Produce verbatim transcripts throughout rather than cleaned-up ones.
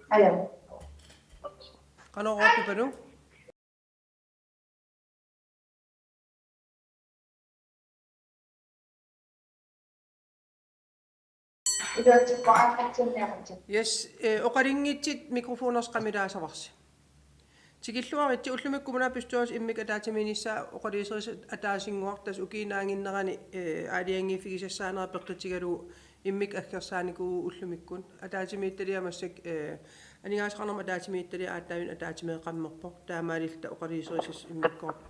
Aja. Qanoq oqarpipaluk? Yes, eh, oqalinngitsit mikrofonersi qamilaasavarsi. Tikilluaritsi, ullumikkut kommunalbestyrelsip immikkut ataatsimiinnissaa oqaluuserisat ataasinnguaq, tassa ukiup naannginnerani, eh, aalajangiiffigisassaanera peqqutigalugu immikkut aggersaanikuuvugut ullumikkut. Ataatsimiititaliap massakkut, eh, aningaasaqarnermut ataatsimiititaliap aatsaannguaq ataatsimeeqqammerpoq. Taamaalilluta oqaluuserisassat immikkoortut.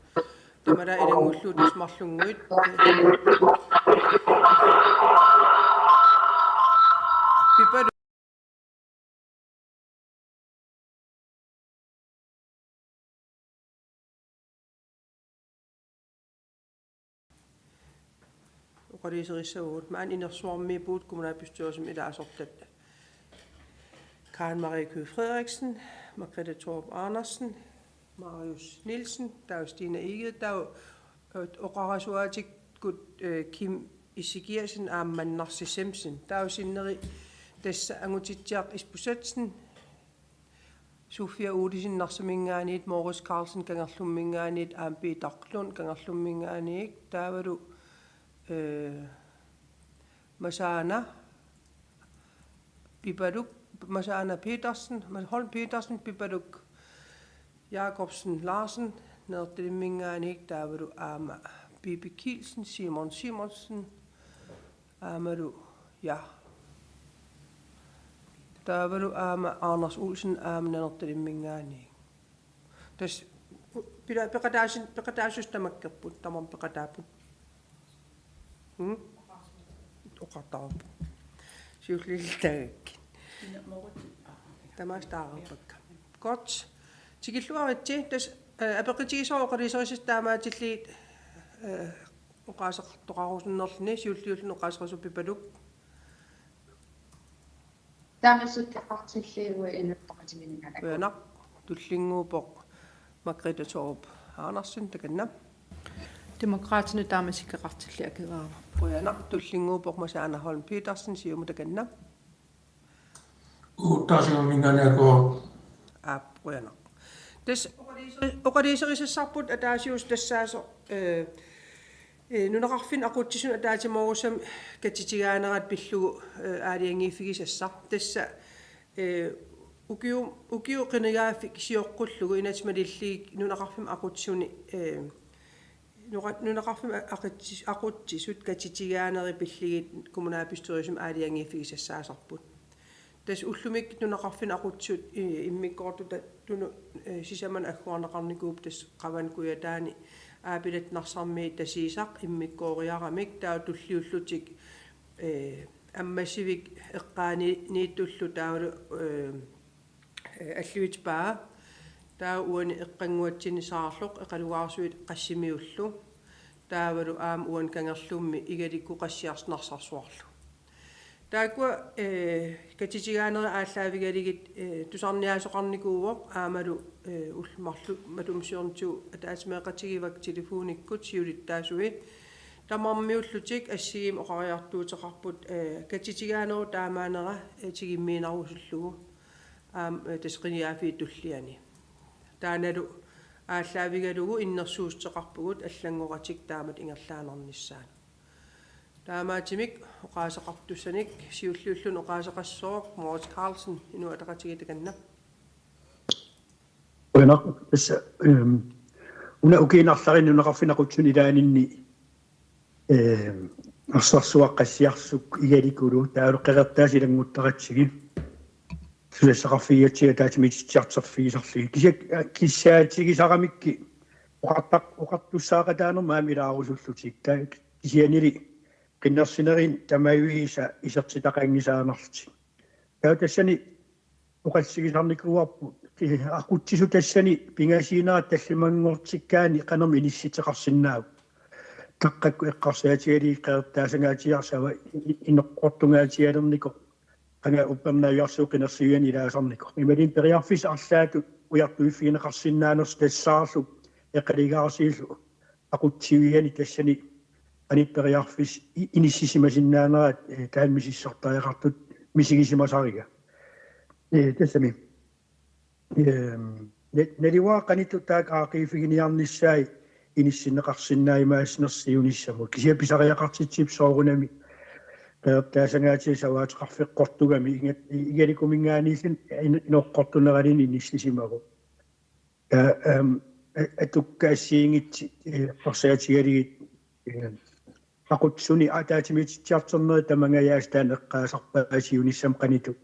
Tamalaat ilanngullugu tassa marlunnguit. Pipaluk. Oqaluuserissavugut maani inersuarmiippugut kommunalbestyrelsimi ilaasortat Karen Marie Kyed Frederiksen, Margrethe Thorup Andersen, Marius Nielsen, taava Stine Egede, taava, øh, oqarasuaatikkut, øh, Kim Ezekiassen aamma Mannarsi Semsen. Taava sinneri tassa Angutitsiaq Isbosethsen, Sofia Olesen Narsaminngaanniit, Moritz Carlsen Kangerlumminngaanniit, aamma Peter Lund Kangerlumminngaanniit, taavalu, øh, Masaana Pipaluk, Masaana Petersen, Mas-, Holm Petersen, Pipaluk Jakobsen Larsen, Nanortalimminngaanniit, taavalu aamma Bibi Kielsen, Simon Simonsen, aammalu, ja. Taavalu aamma Anders Olsen, aamma Nanortalimminngaanniit. Tassa pila-, peqataasin-, peqataasussat tamakkerput, tamarmik peqataapput. Hmm? Oqartarput. Siulliullutaagakkit. Tamaasa taarpakka. Godt. Tikilluaritsi, tassa, øh, apeqqutigisoq oqaluuserisassat taamaatillugit, øh, oqaaseqartoqarusunnerluni, siulliulluni oqaaseqartoq Pipaluk. Taamaasilluta oqartillugu inuppaqatigiinnanak. Qujanaq, tullinnguuppoq Margrethe Thorup Andersen, takanna. Demokraatinut taamaasikkeqartillugu Aki Weber. Qujanaq, tullinnguuppoq Masaana Holm Petersen, Siumut, takanna. Uuttorsiorminngaanniit Aki Weber. Aap, qujanaq. Tassa oqaluuseri-, oqaluuserisassarput ataasiusoq tassaasoq, øh, øh, nunaqarfinni aqutsisunut ataatsimoorussamik katitigaanerat pillugu, øh, aalajangiiffigisassaq. Tassa, øh, ukiu-, ukiut qinigaaffik sioqqullugu inatsit malillugit nunaqarfimmi aqutsisuni, øh, nora-, nunaqarfimmi aqutsis-, aqutsisut katitigaanerat pillugit kommunalbestyrelsimi aalajangiiffigisassaasarput. Tassa ullumikkut nunaqarfinni aqutsisut, øh, immikkoortut ta-, tunu-, øh, sisamanut agguarneqarnikuupput, tassa Qavani Kujataani Aapilat Narsarmiit Tasiisaq immikkooriaramik, taava tulliullutik, øh, Ammassivik eqqaaniittullu taavalu, øh, øh, Alluitsup Paa, taava uani Eqqannguatsini Saarloq, Eqalugaarsuit Qassimiullu, taavalu aamma uani Kangerlummi Igaliku Qassiarsaq Narsarsuarlu. Taakkua, øh, katitigaanerit aallaavigalugit, øh, tusarniaasoqarnikuuvoq aammalu, øh, ullut marluk matuma siornatigut ataatsimeeqatigivakka telefonikkut siulittaasui. Tamarmiullutik assigiimmik oqariartuuteqarput, øh, katitigaanerup taamaanera, øh, tigummiinnarusullugu. Aamma, øh, tassa qinigaaffik tulliani. Taannalu aallaavigalugu innersuussuteqarpugut allanngoratik taamatut ingerlaannarnissaat. Taamaattumik oqaaseqartussanik siulliulluni oqaaseqassooq Moritz Carlsen, Inuit Ataqatigiit, takanna. Qujanaq, tassa, øhm, una ukiup arlalinni nunaqarfinni aqutsisuni ilaaninni, øhm, Narsarsuaq, Qassiarsuk, Igalikulu, taavalu Qeqertaasut ilannguttaratsigit. Susassaqarfigigatsigit ataatsimiititsisarterfigisarlugit. Kisianni, øh, kissaatigisaramikku oqartaq-, oqartussaaqataanermut aamma ilaarusullutik. Taava kisiannili qinersinerit tamaviisa isertitaqanngisaannarlutik. Taava tassani oqallisigisarnikuuarput, ki-, aqutsisut tassani pingasuunerat tallimanngortikkaanni qanormi inissitseqarsinnaava. Taqqakkut eqqarsaatigalugit Qeqertaasangaatsiarsava i-, i-, ineqquartungaatigalernikoq, qanga uppernaaviarsuup qinersiviani ilaasarnikoq. Imaluunniit periarfissat arlaatigut ujartuiffigineqarsinnaanersut tassaarlu eqalugaarsuillu aqutsiviani tassani qanoq periarfissat i-, inissisimasinnaaneraat, øh, taanna misissortariaqartut misigisimasariga. Øh, tassami. Ehm, ne- neriuara qanoq ittut taakku aaqqiiffiginiarnissaat inissinneqarsinnaajumaassinersut siunissamut. Kisianni pisariaqartitsipput soorunami qeqertaassangaatsiaq savaateqarfeqqortugami iga- igalikuminngaanniilluta in- inoqqortuneralini inissisimavoq. Ja, ehm, a- atukka assigiinngitsut, eh, eqqarsaatigalugit, eh, aqutsisuni ataatsimiititsiartornerit tamangajaasa taanna eqqaasarpaat siunissami qanoq ittut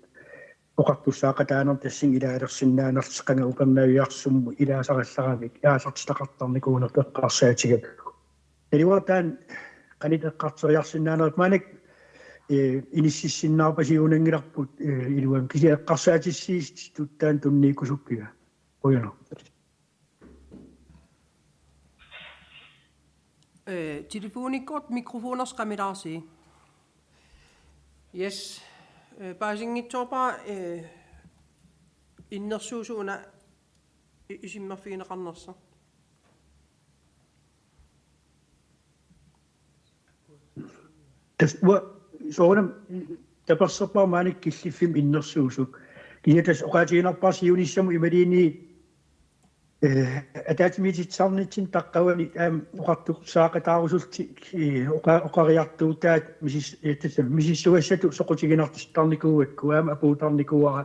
oqartussaaqataanermut tassunga ilaalersinnaanerlutik qanga upernaviarsummut ilaasarallaramik aallartitaqartarnikuunerput eqqarsaatigalugu. Neriuara taanna qanoq ittut eqqartoriarsinnaanerit maannakkut, eh, inississinnaarpasiuunanngilarput, eh, iluamik kisianni eqqarsaatissiissutut taanna tunniukkusuppiga. Qujanaq. Eh, telefonikkoortut mikrofonersi qamilaarsigit. Yes. Eh, paasinngitsoorpara, eh, innersuussuuna i- isummerfigineqarnersoq. Tassa uanga soorunami taperserpara maannakkut killiffimmi innersuussuusoq. Kisianni tassa oqaatiginarpara siunissamut imaluunniit, eh, ataatsimiititsisarnitsinni taqqavani aamma oqartussaaqataarusullutik, eh, oqa- oqariartuutaat misis- eh, tassa misissugassatut soqutiginartittarnikuugakku aamma apuuttarnikuuara,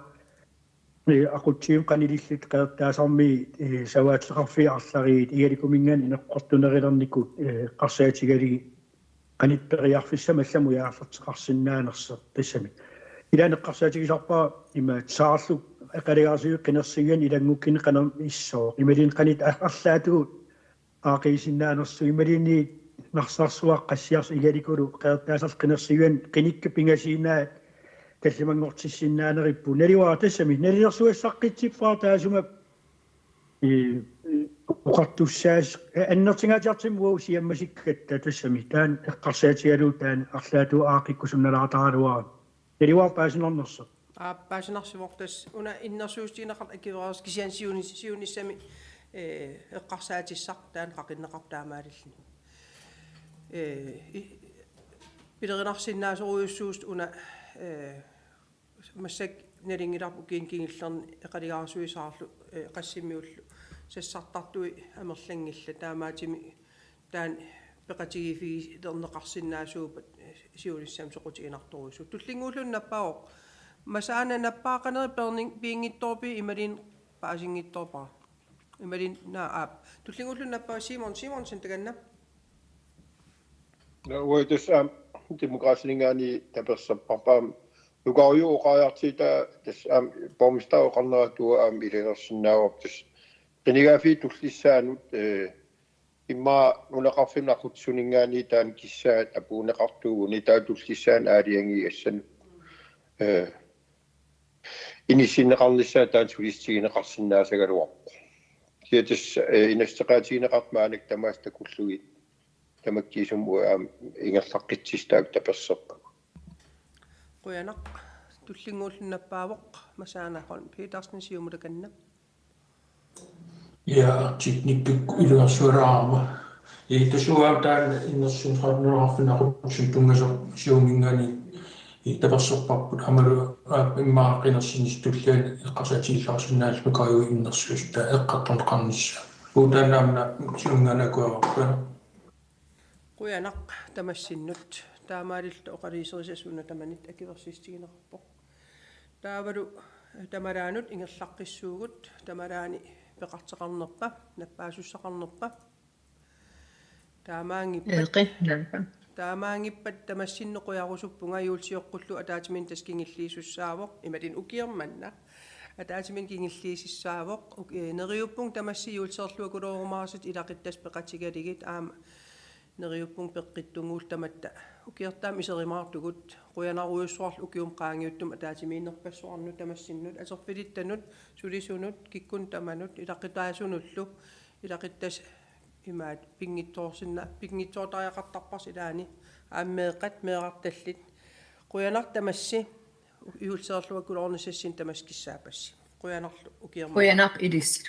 eh, aqutsisut qanoq ilillutik qeqertaasarmi, eh, savaateqarfiit arlariit igalikuminngaanniit inoqqortunerulernikut, eh, eqqarsaatigalugit qanoq ittut periarfissamik allamut aallarteqarsinnaanersoq tassami. Ilaanni eqqarsaatigisarpara imaattoq saarlutik eqalugaarsuit qinersigaanni ilanngukkunni qanoq issooq. Imaluunniit qanoq ittut arlaatigut aaqqiisinnaanersoq imaluunniit narsarsuaq qassiarsuaq igalikulu qeqertaasarlu qinersigaanni qinikkat pingasuinnaat tallimanngortissinnaaneripput. Neriuara tassami nalilersugassaqqitsippara taassuma, eh, oqartussaas- eh, annertungaatsiartumik uagut siammasikkatta tassami taanna eqqarsaatigalugu taanna arlaatigut aaqqikkusunnalaartaraluarami. Neriuara paasinarnersoq. Aap, paasinarsivoq tassa una innersuussutigineqartoq akueriarlugu kisianni siunis- siunissami, eh, eqqarsaatissaq taanna qaqinneqarpoq taamaalilluni. Eh, i- pilerinarsinnaasorujussuusut una, eh, massakkut nalunngilarput ukiuni kingullerni eqalugaarsuit saarlutik, eh, qassimiullu sassartartui amerlanngillat taamaattumik taanna peqatigiiffigilerneqarsinnaasuuppat, eh, siunissami soqutiginartorujussuuvoq. Tullinnguulluni nappaavoq. Masaana nappaaqanerit peerning- piinngitsoorpit imaluunniit paasinngitsoorpara. Imaluunniit naa aap. Tullinnguulluni nappaavoq Simon, Simonsen takanna. Nå, uanga tassa aamma Demokraatininngaanniit taperserparput aamma. Nukarujuup oqariartuutaa tassa aamma borgmesteri oqarnera atuagaq aamma ilalersinnaavarput tassa. Qinigaaffii tullissaanut, eh, immaqa nunaqarfimmi aqutsisuninngaanniit taanna kissaat apuunneqartuuguni taava tullissaanut aalajangiigassanut, eh, inissinneqarnissaa taanna sulissutigineqarsinnaasagaluarpoq. Kisianni tassa, eh, inassuteqaatigineqartut maannakkut tamaasa takullugit tamakkiisumik uagut aamma ingerlaqqitsissutaat taperserpagut. Qujanaq, tullinnguulluni nappaavoq Masaana Holm Petersen, Siumut, takanna. Ja, teknikkikkut ilungersualaarama. Ii, tassa uanga taanna innersuussutigineqarfinnaqutsun tunngasoq Siumuminngaanniit, ii, taperserparput aammalu, aa, immaqa qinersinerup tulliani eqqarsaatigilaarsinnaalluni Nukarujuup innersuussutaa eqqartorneqarnissaa. Uagut taanna aamma Siumuminngaanniit akueriarput. Qujanaq tamassinnut. Taamaalilluta oqaluuserisassat una tamanit akuersissutigineqarpoq. Taavalu, eh, tamalaanut ingerlaqqissuugut, tamalaani peqartoqarnerpa, nappaasussaqarnerpa. Taamaanngippat. Eeqi, naampa. Taamaanngippat tamassinnut qujarusuppunga juulliuqqullugu ataatsimiinneq tassa kingulliisussaavoq, imaluunniit ukioq manna. Ataatsimiinneq kingulliisussaavoq, uk-, eh, neriuppunga tamassi juulliulluni akulerumaarsut ilaquttat peqatigalugit aamma neriuppunga peqqittunnguulluta tamatta ukiortaamik iserumaartugut, qujanarujussuarlu ukiumut qaangiuttumi ataatsimiinnerpassuarnut tamassinnut, aserfilittanut, sulisunut, kikkunnut tamanut, ilaqutaasunullu, ilaquttat imaat pinngitsoorsinna-, pinngitsoortariaqartarparsi ilaanni, aamma meeqqat meerartallit. Qujanaq tamassi, juulliulluni akulernissassinnut tamassi kissaappassi. Qujanarlu ukioq manna. Qujanaq ilissi.